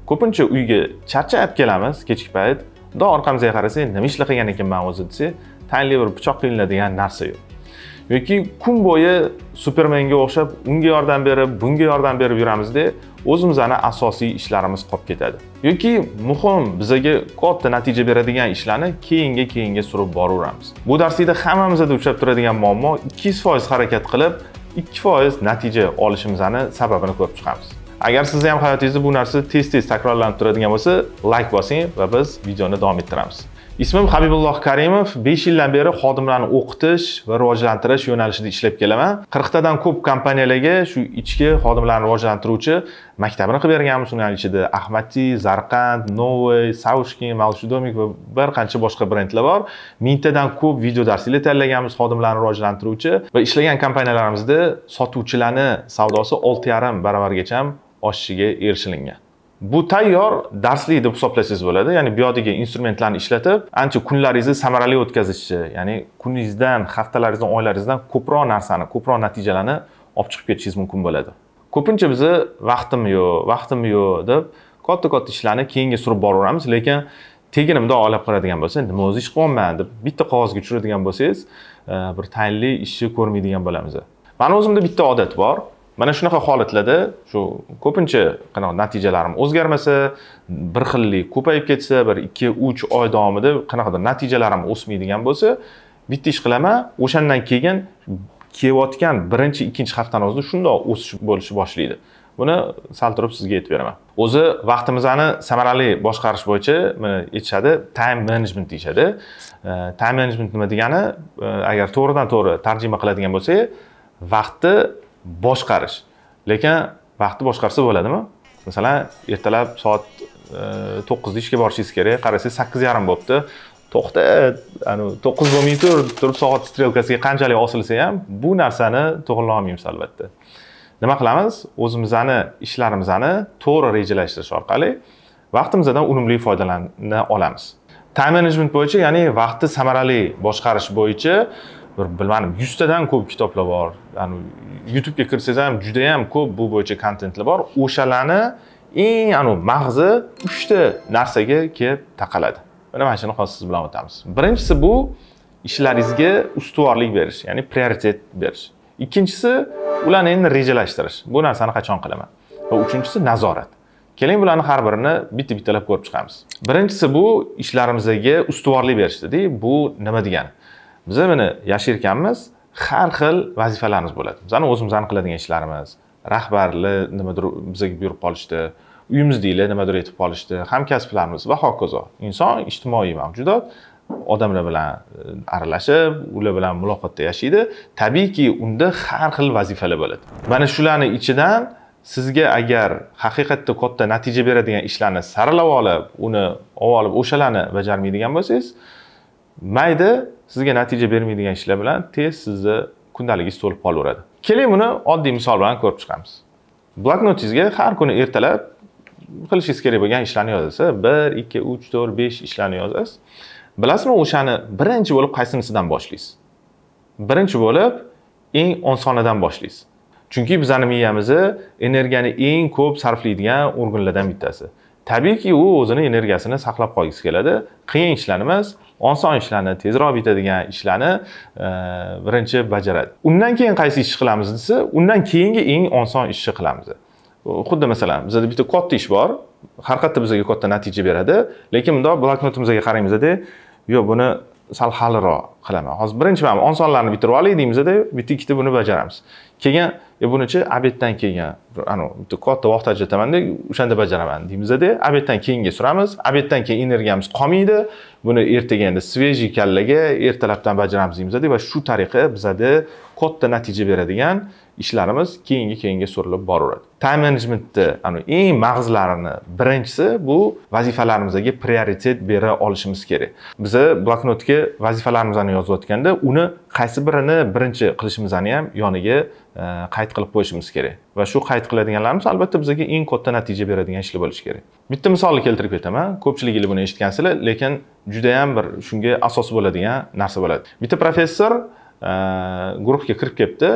Ko'pincha uyga charchab kelamiz kechki payt, bundoq orqamizga qarasak, nima ishlar qilgan ekanman o'zi desak, tayinli bir pichoq qilinadigan narsa yo'q. Yoki kun bo'yi Supermenga o'xshab unga yordam berib, bunga yordam berib yuramizda, o'zimizni asosiy ishlarimiz qolib ketadi. Yoki muhim bizaga katta natija beradigan ishlarni keyinga surib boraveramiz. Bu darslikda hammamizda uchrab turadigan muammo 200% harakat qilib, 2% natija olishimizni sababini ko'rib chiqamiz. Agar sizni ham hayotingizda bu narsa tez-tez takrorlanib turadigan bo'lsa, like bosing va biz videoni davom ettiramiz. Ismim Habibulloh Karimov, 5 yildan beri xodimlarni o'qitish va rivojlantirish yo'nalishida ishlab kelaman. 40 tadan ko'p kompaniyalarga shu ichki xodimlarni rivojlantiruvchi maktabini qilib berganmiz. Uning ichida Ahmati, Zarqand, Novey, Saushkin, Malshudomik va bir qancha boshqa brendlar bor. 1000 tadan ko'p video darsliklar tayyorlaganmiz xodimlarni rivojlantiruvchi va ishlagan kompaniyalarimizda sotuvchilarni savdosi 6,5 baravargacha oshishiga erishilingan. Bu tayyor darslik deb hisoblasangiz bo'ladi. Ya'ni bu yerdagi instrumentlarni ishlatib, ancha kunlaringizni samarali o'tkazishni, ya'ni kuningizdan, haftalaringizdan, oylaringizdan ko'proq narsani, ko'proq natijalarni olib chiqib ketishingiz mumkin bo'ladi. Ko'pincha biz vaqtim yo'q, vaqtim yo'q deb katta-katta ishlarni keyinga surib boraveramiz, lekin tegini bundoq olib qaradigan bo'lsa, nima o'zi ish qilyapman deb bitta qog'ozga tushiradigan bo'lsangiz, bir tayinli ishni ko'rmaydigan bo'lamiz. Meni o'zimda bitta odat bor. Mana shunaqa holatlarda shu ko'pincha qanaqa natijalarim o'zgarmasa, bir xillik ko'payib ketsa, bir 2-3 oy davomida qanaqadir natijalarim o'smaydigan bo'lsa, bitta ish qilaman, o'shandan keyin kelayotgan birinchi, ikkinchi haftani o'zida shundoq o'sish bo'lishi boshlaydi. Buni sal turib sizga aytib beraman. O'zi vaqtimizni samarali boshqarish bo'yicha mana aytishadi, time management deyishadi. Time management nima degani, agar to'g'ridan to'g'ri tarjima qiladigan bo'lsak, vaqtni boshqarish. Lekin vaqtni boshqarsa bo'ladimi? Masalan, ertalab soat 9 da ishga borishingiz kerak, qarasangiz 8:30 bo'libdi. To'xta, 9 bo'lmay turib soat strelkasiga qanchalik osilsa ham bu narsani to'g'rilay olmaymiz albatta. Nima qilamiz? O'zimizni ishlarimizni to'g'ri rejalashtirish orqali vaqtimizdan unumli foydalana olamiz. Time management bo'yicha, ya'ni vaqtni samarali boshqarish bo'yicha bir bilmadim 100 tadan ko'p kitoblar bor. Ya'ni YouTube'ga kirsangiz ham juda ham ko'p bu bo'yicha kontentlar bor. O'shalarni eng mag'zi 3 ta narsaga kelib taqaladi. Mana shuni hozir siz bilan o'tamiz. Birinchisi bu ishlaringizga ustuvorlik berish, ya'ni prioritet berish. Ikkinchisi ularni endi rejalashtirish. Bu narsani qachon qilaman? Va uchinchisi nazorat. Keling bularni har birini bitta-bittalab ko'rib chiqamiz. Birinchisi bu ishlarimizga ustuvorlik berish dedik. Bu nima degani? Biz mana yashar ekanmiz, har xil vazifalarimiz bo'ladi. Bizani o'zimizni qiladigan ishlarimiz, rahbarlar nimadir bizga buyurib qolishdi, uyimizdagilar nimadir aytib qolishdi, hamkasblarimiz va hokazo. Inson ijtimoiy mavjudot, odamlar bilan aralashib, ular bilan muloqotda yashaydi. Tabiiyki, unda har xil vazifalar bo'ladi. Mana shularning ichidan sizga agar haqiqatda katta natija beradigan ishlarni saralab olib, uni olib o'shalarni bajarmaydigan bo'lsangiz, mayda sizga natija bermaydigan ishlar bilan tez sizni kundaligingiz to'lib qolaveradi. Keling buni oddiy misol bilan ko'rib chiqamiz. Bloknotingizga har kuni ertalab qilishingiz kerak bo'lgan ishlarni yozasiz. 1, 2, 3, 4, 5 ishlarni yozasiz. Bilasizmi, o'shani birinchi bo'lib qaysinisidan boshlaysiz? Birinchi bo'lib eng osonidan boshlaysiz. Chunki bizning miyamiz energiyani eng ko'p sarflaydigan organlardan bittasi. Tabiiyki, u o'zini energiyasini saqlab qolgisi keladi. Qiyin ishlarni emas, oson ishlarni, tezroq bitadigan ishlarni birinchi bajaradi. Undan keyin qaysi ishni qilamiz desa, undan keyingi eng oson ishni qilamiz. Xuddi masalan, bizda bitta katta ish bor, har qayerda bizga katta natija beradi, lekin bundoq bloknotimizga qaraymizda, yo'q, buni sal haliroq qilaman. Hozir birinchi mana osonlarni bitirib olay deymizda, bitta ikkita buni bajaramiz. Keyin bunichi obeddan keyin, bitta katta vaqt ajrataman-da, o'shanda bajaraman deymizda, obeddan keyinga suramiz. Obeddan keyin energiyamiz qolmaydi. Buni ertaga endi svejiy kallaga ertalabdan bajaramiz deymizda va shu tariqa bizada katta natija beradigan ishlarimiz keyinga surilib boraveradi. Time managementda eng mag'zlarini birinchisi bu vazifalarimizga prioritet bera olishimiz kerak. Biz bloknotga vazifalarimizni yozayotganda uni qaysi birini birinchi qilishimizni ham yoniga qayd qilib qo'yishimiz kerak. Va shu qayd qiladiganlarimiz albatta bizga eng katta natija beradigan ishlar bo'lishi kerak. Bitta misolni keltirib ketaman. Ko'pchiligingiz buni eshitgansizlar, lekin juda ham bir shunga asos bo'ladigan narsa bo'ladi. Bitta professor guruhga kirib kelibdi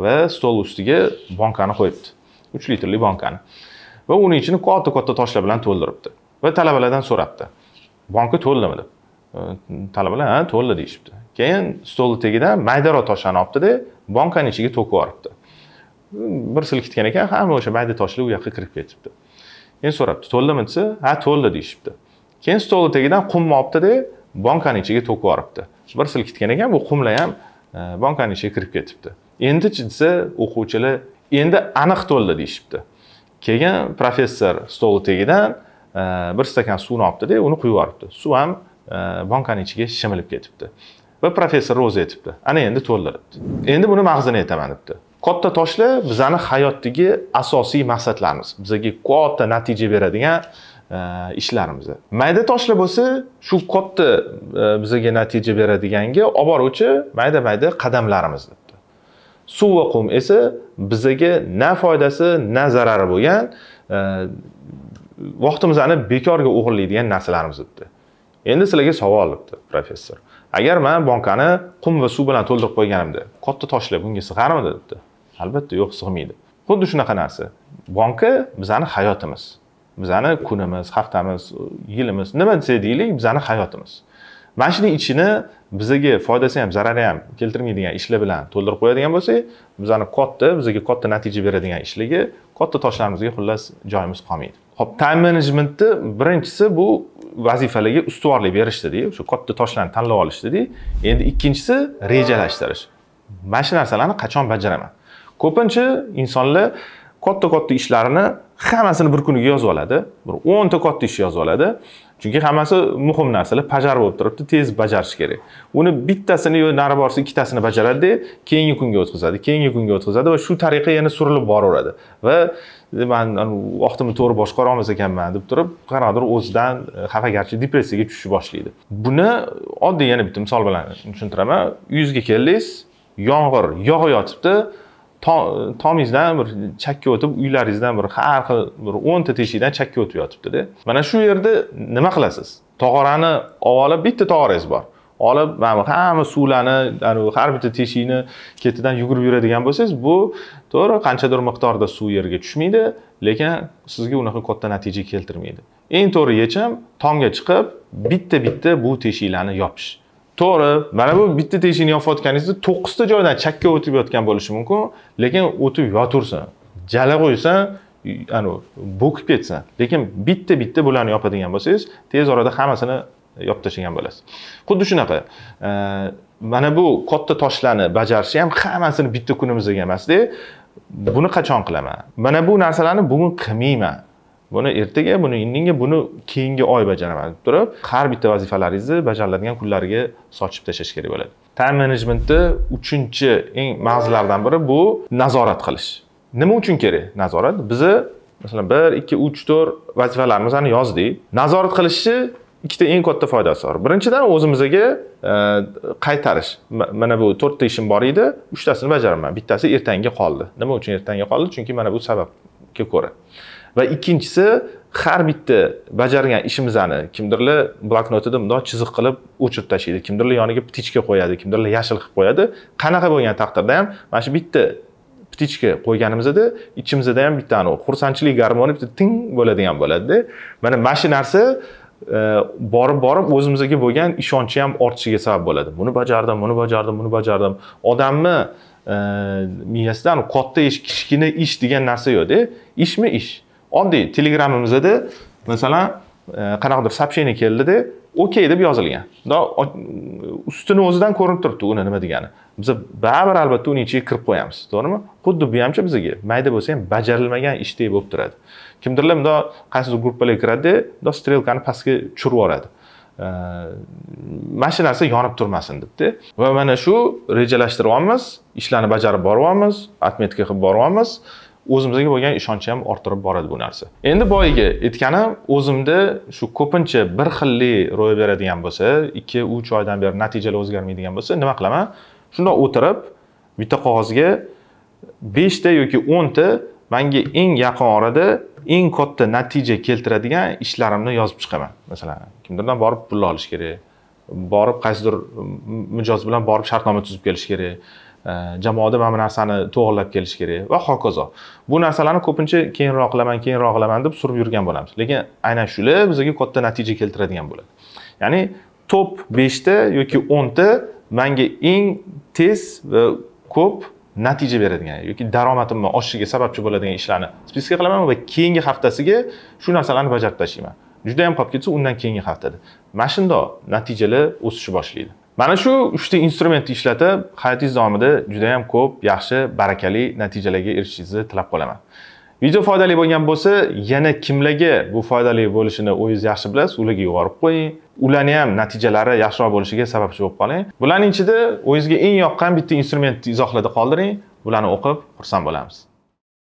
va stol ustiga bankani qo'yibdi. 3 litrli bankani. Va uning ichini katta-katta toshlar bilan to'ldiribdi. Va talabalardan so'rabdi. Banka to'ldimi deb. Talabalar ha, to'ldi deyishibdi. Keyin stolni tagidan maydaroq toshlarni olibdi-da, bankaning ichiga to'kib yuboribdi. Bir silkitgan ekan, hamma o'sha mayda toshlar u yoqqa kirib ketibdi. Keyin so'rabdi, to'ldimi desa, ha, to'ldi deyishibdi. Keyin stolni tagidan qumni olibdi-da, bankaning ichiga to'kib yuboribdi. Bir silkitgan ekan, bu qumlar ham bankaning ichiga kirib ketibdi. Endi-chi desa, o'quvchilar endi aniq to'ldi deyishibdi. Keyin professor stolni tagidan bir stakan suvni olibdi-da, uni quyib yuboribdi. Suv ham bankaning ichiga shimilib ketibdi. Va professor o'zi aytibdi, ana endi to'ldi debdi. Endi buni mag'zini aytaman debdi. Katta toshlar bizning hayotdagi asosiy maqsadlarimiz, bizga katta natija beradigan ishlarimiz. Mayda toshlar bo'lsa, shu katta bizga natija beradiganga olib boruvchi mayda-mayda qadamlarimiz debdi. Suv va qum esa bizga na foydasi, na zarari bo'lgan, vaqtimizni bekorga o'g'irlaydigan narsalarimiz debdi. Endi sizlarga savol debdi professor. Agar men bankani qum va suv bilan to'ldirib qo'yganimda, katta toshlar bunga sig'armidi debdi. Albatta yo'q, sig'maydi. Xuddi shunaqa narsa. Banka bizning hayotimiz. Bizning kunimiz, haftamiz, yilimiz, nima desak deylik, bizning hayotimiz. Mana shuning ichini bizga foydasi ham, zarari ham keltirmaydigan ishlar bilan to'ldirib qo'yadigan bo'lsak, bizning katta, bizga katta natija beradigan ishlarga, katta toshlarimizga xullas joyimiz qolmaydi. Xo'p, time managementni birinchisi bu vazifalarga ustuvorlik berish dedik, o'sha katta toshlarni tanlab olish dedik. Endi ikkinchisi rejalashtirish. Mana shu narsalarni qachon bajaraman? Ko'pincha insonlar katta-katta ishlarini hammasini bir kuniga yozib oladi. Bir 10 ta katta ish yozib oladi. Chunki hammasi muhim narsalar, bajarib bo'lib turibdi, tez bajarish kerak. Uni bittasini yo nari borsa ikkitasini bajaradi, keyingi kunga o'tkazadi, keyingi kunga o'tkazadi va shu tariqa yana surilib boraveradi. Va men vaqtimni to'g'ri boshqara olmas ekanman deb turib, qanaqadir o'zidan xafagarchilik, depressiyaga tushishni boshlaydi. Buni oddiy yana bitta misol bilan tushuntiraman. Uyingizga keldingiz, yomg'ir yog'ayotibdi. Tomingizdan bir chakka o'tib, uylaringizdan bir har xil bir 10 ta teshikdan chakka o'tib yotibdi-da. Mana shu yerda nima qilasiz? Tog'orani olib, bitta tog'orangiz bor. Olib, mana bu hamma suvlarni, har bitta teshikni ketidan yugurib yuradigan bo'lsangiz, bu to'g'ri qanchadir miqdorda suv yerga tushmaydi, lekin sizga unaqa katta natija keltirmaydi. Eng to'g'ri yechim tomga chiqib, bitta-bitta bu teshiklarni yopish. To'g'ri, mana bu bitta teshikni yopayotganingizda 9 ta joydan chakka o'tib yotgan bo'lishi mumkin, lekin o'tib yotursin, jala qo'ysan, bo'kib ketsin. Lekin bitta-bitta bularni yopadigan bo'lsangiz, tez orada hammasini yopib tashlagan bo'lasiz. Xuddi shunaqa. Mana bu katta toshlarni bajarishi ham hammasini bitta kunimizga emasda, buni qachon qilaman? Mana bu narsalarni bugun qilmayman. Buni ertaga, buni indinga, buni keyingi oy bajaraman deb turib, har bitta vazifalaringizni bajariladigan kunlarga sochib tashlash kerak bo'ladi. Time managementda 3-chi eng mag'zlardan biri bu nazorat qilish. Nima uchun kerak nazorat? Bizni masalan 1, 2, 3, 4 vazifalarimizni yozdik. Nazorat qilishni ikkita eng katta foydasi bor. Birinchidan o'zimizga qaytarish. Mana bu 4 ta ishim bor edi, 3 tasini bajaraman, bittasi ertanga qoldi. Nima uchun ertanga qoldi? Chunki mana bu sababga ko'ra. Va ikkinchisi, har bitta bajargan ishimizni kimdirlar bloknotida bundoq chiziq qilib o'chirib tashlaydi, kimdirlar yoniga ptichka qo'yadi, kimdirlar yashil qilib qo'yadi. Qanaqa bo'lgan taqdirda ham mana shu bitta ptichka qo'yganimizda ichimizda ham bitta xursandchilik gormoni bitta ting bo'ladigan bo'ladi-da. Mana shu narsa borib-borib o'zimizga bo'lgan ishonchi ham ortishiga sabab bo'ladi. Buni bajardim, buni bajardim, buni bajardim. Odamni miyasidan katta ish, kichkina ish degan narsa yo'q-da. Ishmi ish. Oddiy Telegramimizda masalan qanaqadir сообщение keldi-da, okey deb yozilgan. Ustini o'zidan ko'rinib turibdi uni nima degani. Biz baribir albatta uning ichiga kirib qo'yamiz, to'g'rimi? Xuddi bu hamcha bizga mayda bo'lsa ham bajarilmagan ishdek bo'lib turadi. Kimdirlar bundoq qaysidir gruppalarga kiradi-da, bundoq strelkani pastga tushirib yuboradi. Mana shu narsa yonib turmasin debdi. Va mana shu rejalashtiryapmiz, ishlarni bajarib boryapmiz, отметка qilib boryapmiz. O'zimizga bo'lgan ishonchni ham orttirib boradi bu narsa. Endi boyagi aytganim, o'zimda shu ko'pincha bir xilli ro'y beradigan bo'lsa, 2-3 oydan beri natijalar o'zgarmaydigan bo'lsa, nima qilaman? Shundoq o'tirib, bitta qog'ozga 5 ta yoki 10 ta menga eng yaqin orada eng katta natija keltiradigan ishlarimni yozib chiqaman. Masalan, kimdirdan borib pul olish kerak, borib qaysidir mijoz bilan borib shartnoma tuzib kelish kerak, Jamoada mana bu narsani to'g'rilab kelish kerak va hokazo. Bu narsalarni ko'pincha keyinroq qilaman, keyinroq qilaman deb surib yurgan bo'lamiz. Lekin aynan shular bizga katta natija keltiradigan bo'ladi. Ya'ni top 5 ta yoki 10 ta menga eng tez va ko'p natija beradigan yoki daromadimni oshishiga sababchi bo'ladigan ishlarni spiska qilaman va keyingi haftasiga shu narsalarni bajarib tashlayman. Juda ham qolib ketsa, undan keyingi haftada. Mana shundoq natijalar o'sishni boshlaydi. Mana shu 3 ta instrumentni ishlatib, hayotingiz davomida juda ham ko'p yaxshi, barakali natijalarga erishishingizni tilab qolaman. Video foydali bo'lgan bo'lsa, yana kimlarga bu foydali bo'lishini o'zingiz yaxshi bilasiz, ularga yuborib qo'ying. Ularni ham natijalari yaxshiroq bo'lishiga sababchi bo'lib qoling. Bularning ichida o'zingizga eng yoqqan bitta instrumentni izohlarda qoldiring. Bularni o'qib xursand bo'lamiz.